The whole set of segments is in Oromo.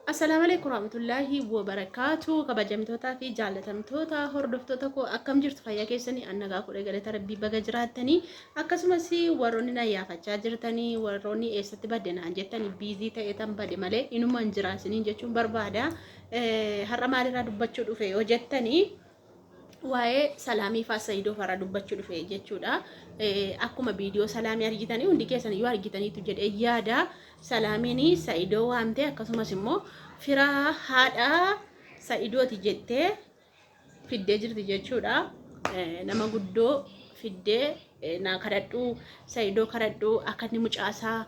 Assalaamu alaikum warahmatullaahi wabarakaatu. Kabajamtootaa fi jaallatamtoota hordoftoota koo, akkam jirtu? Fayyaa keessanii? An nagaa kudha galata Rabbii. Baga jiraattanii. Akkasumas warroonni na yaafachaa jirtanii, warroonni eessatti badde naan jettanii, busy ta'ee tan bade malee inumaan jira isiniin jechuun barbaada. Har'a maalirraa dubbachuu dhufe yoo jettanii, waa'ee Salaamii faa Sayidoo fa'aa dubbachuu dhufe jechuudha. Akkuma viidiyoo Salaamii argitanii, hundi keessan iyyuu argitaniitu jedhee yaada. Salaamiin Sayidoo waamtee, akkasumas immoo fira haadha Sayidooti jettee fiddee jirti jechuudha. Nama guddoo fiddee, naa kadhadhu, Sayidoo kadhadhu, akka inni mucaasaa,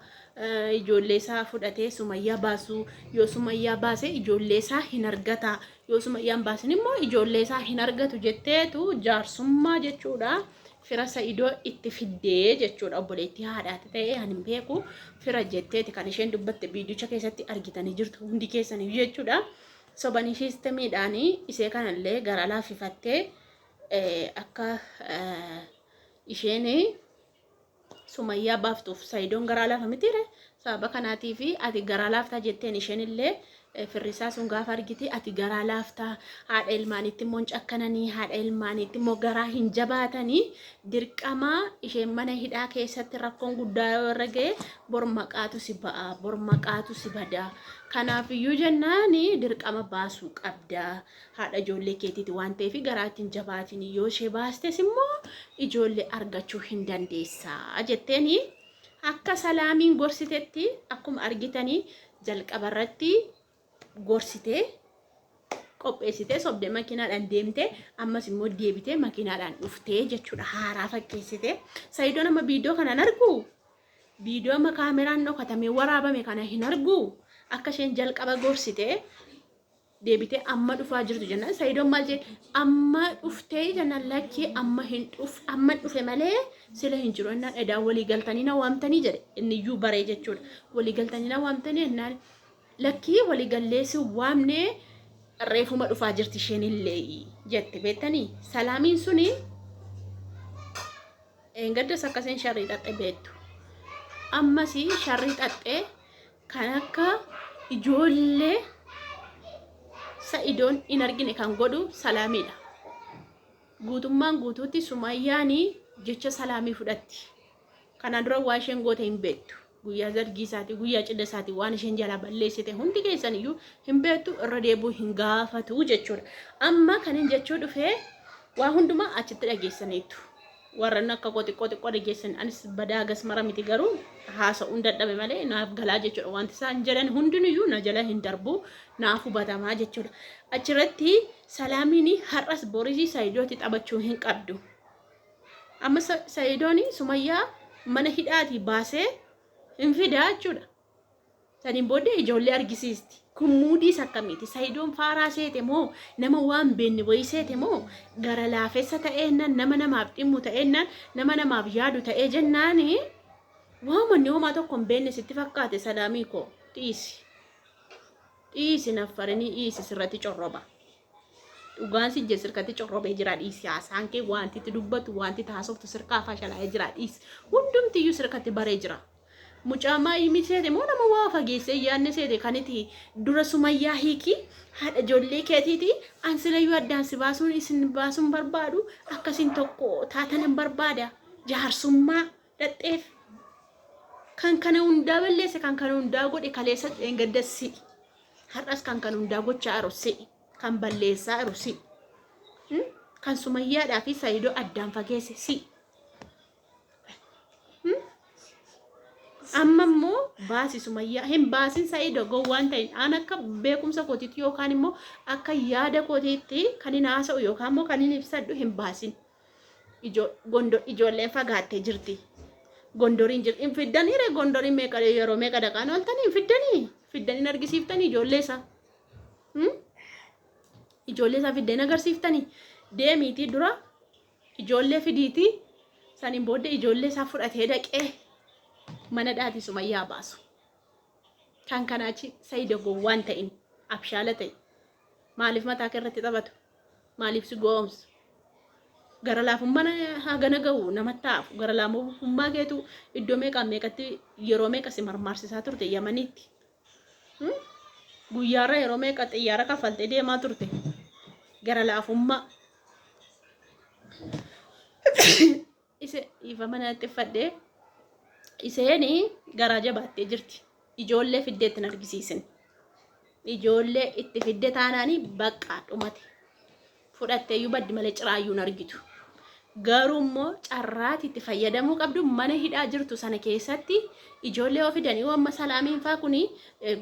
ijoollee isaa fudhatee Sumayyaa baasu. Yoo Sumayyaa baase ijoollee isaa hin argata, yoo Sumayyaan baasin immoo ijoollee isaa hin argatu jetteetu jaarsummaa jechuudha. Fira Sa'idoo itti fiddee jechuudha. Obboleettii haadhaati ta'ee ani hin beeku, fira jetteeti kan isheen dubbatte. Viidiyocha keessatti argitanii jirtu hundi keessaniif jechuudha. Sobanii systemiidhaan isee kanallee gara laaffifattee akka isheen Sumayyaa baaftuuf. Sayidoon garaa laafa mitiire? Sababa kanaatiif ati garaa laaftaa jetteen. Isheen illee firrisaa sun gaafa argite, ati garaa laaftaa, haadha ilmaaniitti immoo hin cakkananii, haadha ilmaaniitti immoo garaa hin jabaatanii, dirqama isheen mana hidhaa keessatti rakkoon guddaa yoo irra ga'e, bor maqaatu si ba'a, bor maqaatu si bada. Kanaafiyyuu jennaan dirqama baasuu qabda, haadha ijoollee keetiiti waan ta'eef garaa ittiin jabaatiin, yoo ishee baastes immoo ijoollee argachuu hin dandeessaa jetteeni. Akka Salaamiin gorsitetti, akkuma argitanii, jalqaba irratti gorsitee qopheessitee, sobdee makiinaadhaan deemtee, ammas immoo deebitee makiinaadhaan dhuftee jechuudha, haaraa fakkeessite. Sayidoon amma viidiyoo kana hin argu. Viidiyoo amma kaameraan dhokatamee waraabame kana hin argu. Akka isheen jalqaba gorsitee deebitee amma dhufaa jirtu jennaan, Sayidoon maal jedhe? Amma dhuftee jennaan, lakkii, amma hin dhuf, amma dhufe malee sila hin jiru jennaan, edaa walii galtanii na waamtanii jedhe. Inni iyyuu baree jechuudha. Walii galtanii na waamtanii jennaan, lakkii, walii gallee si waamnee, reefuma dhufaa jirti isheen illee jette. Beektanii, Salaamiin suni eengaddas akkasiin sharrii xaxxe beektu. Ammas sharrii xaxxee kan akka ijoollee Sa'idoon hin argine kan godhu Salaamiidha. Guutummaan guutuutti Sumayyaan jecha Salaamii fudhatti. Kanaan dura waa isheen goote hin beektu. Guyyaa zargii isaatii, guyyaa cidha isaatii waan isheen jalaa balleessite hundi keessan iyyuu hin beektu, irra deebi'uu hin gaafatu jechuudha. Amma kan hin jechuu dhufee, waa hundumaa achitti dhageessaniitu. Warra akka koo xiqqoo xiqqoo dhageessan, anis badaa gas mara miti, garuu haasa'uun dadhabe malee naaf galaa jechuudha. Wanti isaan jedhan hundinuyyuu na jala hin darbu, naaf hubatamaa jechuudha. Achirratti Salaamiin har'as borisii Saayidootti taphachuu hin qabdu. Amma Sayidoon Sumayyaa mana hidhaatii baasee hin fidaa jechuudha. Saniin booddee ijoollee argisiisti. Kun muudiis akkamiiti? Sayidoon faaraa seete moo, nama waan beenne wayii seete moo, gara laafessa ta'eennaan, nama namaaf dhimmu ta'eennaan, nama namaaf yaadu ta'ee jennaani, waanuma homaa tokko hin beenne sitti fakkaate? Salaamii koo, dhiisi. Dhiisi, naffarinii dhiisi, sirratti corroba. Dhugaan si je sirkatti corrobee jira, dhiisi. Haasaan kee, wanti itti dubbatu, wanti taasoftu sirkaa fashalaa'ee jira, dhiisi. Hundumtiyyuu sirkatti baree jira. Mucaa maayimii seete moo, nama waa fageessee yaadne seete? Kaniti dura Sumayyaa hiikii, haadha ijoollee keetiiti. An silayyuu addaan si baasuun, isin baasuun barbaadu, akkasiin tokko taatan hin barbaada. Jaarsummaa dhadheef kan kana hundaa balleesse, kan kana hundaa godhe kaleessa dheengadda si'i. Har'as kan kana hundaa gochaa jiru si'i. Kan balleessaa jiru si'i. Kan Sumayyaadhaa fi Sayidoo addaan fageesse si'i. Amma immoo baasi Sumayyaa. Hin baasin Sa'ido, gowwaan ta'in. Aan akka beekumsa kootiitti yookaan immoo akka yaada kootiitti kan hin haasa'u yookaan immoo kan hin ibsadhu, hin baasin. Ijoolleen fagaattee jirti. Gondoriin jirti. Hin fiddanii ree? Gondoriin meeqa, yeroo meeqa dhaqaan ooltanii hin fiddanii? Fiddanii hin argisiiftanii ijoollee isaa? Ijoollee isaa fiddanii agarsiiftanii? Deemiitii dura ijoollee fidiitii, saniin booddee ijoollee isaa fudhatee dhaqee mana dhaatii Sumayyaa baasu. Kan kanaa achi Sayido gowwaan ta'in, abshaala ta'e. Maaliif mataa kee irratti taphatu? Maaliif si goomsu? Gara laafummaan hagana gahu namatti haafu. Gara laafummaa keetu iddoo meeqaan meeqatti, yeroo meeqa si marmaarsisaa turte Yamaniitti. Guyyaarra yeroo meeqa xiyyaara kaffaltee deemaa turte. Gara laafummaa. Ise dhiifama natti fadhee isheen garaa jabaattee jirti. Ijoollee fiddee itti hin argisiisin. Ijoollee itti fidde taanaanii baqqaa dhumate. Fudhatteeyyuu baddi malee ciraayyuu hin argitu. Garuu immoo carraati itti fayyadamuu qabdu mana hidhaa jirtu sana keessatti ijoollee yoo fidanii amma salaamiin faa kuni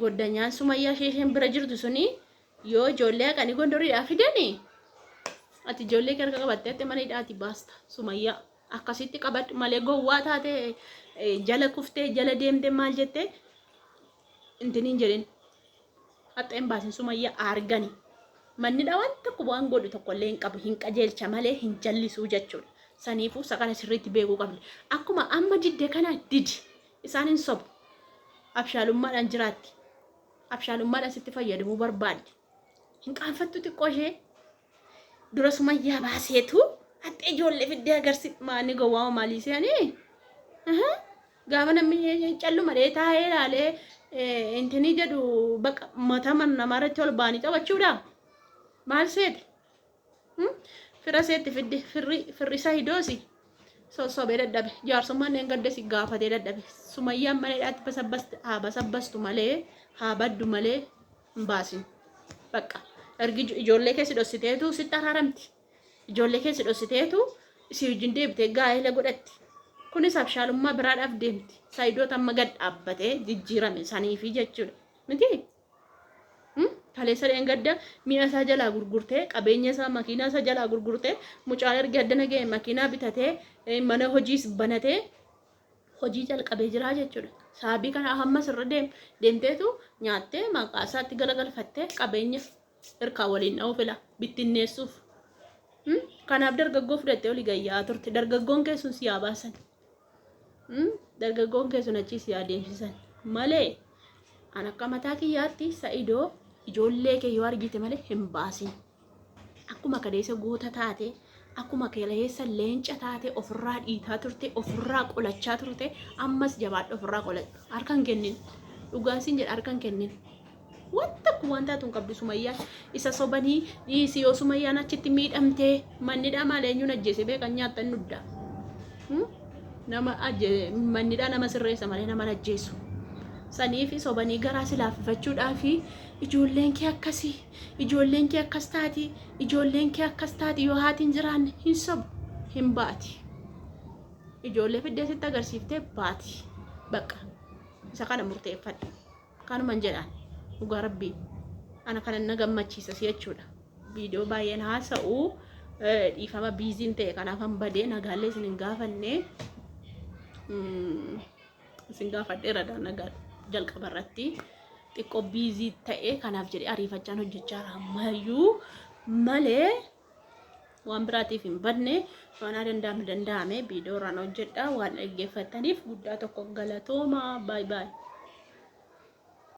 goddanyaan sumayyaa ishee isheen bira jirtu suni yoo ijoollee haqanii gondoriidhaa fidanii ati ijoollee kee harka qabattee ati mana hidhaati baasta sumayyaa akkasitti qabadhu malee gowwaa taate jala kuftee jala deemtee maal jettee intiniin jedhin. Haxxa hin baasin sumayya argani. Mannidha waan tokko waan godhu tokko illee hin qabu hin qajeelcha malee hin jallisuu jechuudha. Saniifuu isa kana sirriitti beekuu qabdi. Akkuma amma didde kana didi. Isaan hin sobu. Abshaalummaadhaan jiraatti. Abshaalummaadhaan sitti fayyadamuu barbaaddi. Hin qaanfattu xiqqoo ishee. Dura sumayyaa baaseetu haxxee ijoollee fiddee agarsi maanni gowwaama maalii se'anii? Gaafa namni calluma dhee taa'ee ilaalee intinii jedhu baqa mataa mana namaa irratti ol ba'anii taphachuudha. Maal seete? Fira seetti fidde firri firri isaa hidoosi. Sossobee dadhabe. Jaarsummaan dheengadde si gaafatee dadhabe. Sumayyaan mana hidhaatti basabbaste haa basabbastu malee haa baddu malee hin baasin. Bakka ergi ijoollee keessi dhossiteetu sitti araaramti. Ijoollee kee si dhossiteetu si wajjin deebitee gaa'ela godhatti. Kunis abshaalummaa biraadhaaf deemti. Saayidoota amma gad dhaabbatee jijjiirame saniifi jechuudha. Miti? Kaleessa dheengadda mi'a isaa jalaa gurgurtee qabeenya isaa makiinaa isaa jalaa gurgurtee mucaan erga addana ga'e makiinaa bitatee mana hojiis banatee hojii jalqabee jira jechuudha. Sababii kana hammas irra deemteetu nyaattee maqaa isaatti galagalfattee qabeenya irkaa waliin dha'uu fila bittinneessuuf. Kanaaf dargaggoo fudhattee olii gayyaa turte. Dargaggoon kee sun si haa baasan. Dargaggoon kee sun achii si haa deemsisan. Malee an akka mataa kiyyaatti Sa'idoo ijoollee kee yoo argite malee hin baasin. Akkuma kaleessa goota taate, akkuma kaleessa leenca taate ofirraa dhiitaa turte, ofirraa qolachaa turte, ammas jabaadhu ofirraa qoladhu. Harka hin kennin. Dhugaan siin jedha harka hin kennin. Waan takka waan taatu hin qabdu sumayyaan. Isa sobanii dhiisi yoo sumayyaan achitti miidhamtee mannidhaa maal eenyuun ajjeese beekan nyaattan nudda. Nama mannidhaa nama sirreessa malee nama ajjeesu. Saniifi sobanii garaa si laaffifachuudhaafi ijoolleen kee akkasii ijoolleen kee akkas taati ijoolleen kee akkas taati yoo haati hin jiraanne hin sobu hin baati. Ijoollee fiddee sitti agarsiiftee baati. Bakka isa kana murteeffadhu. Kanuman jedhaan dhugaa rabbii ana kana na gammachiisa si jechuudha. Viidiyoo baay'een haasa'u dhiifama biiziin ta'e kanaafan badee nagaallee isin hin gaafanne isin gaafadheera nagaa jalqaba irratti xiqqoo biizii ta'e kanaaf jedhee ariifachaan hojjechaa jira ammayyuu malee waan biraatiif hin badne waan danda'ame danda'ame viidiyoo irraan hojjedha waan dhaggeeffattaniif guddaa tokko galatooma baay baay.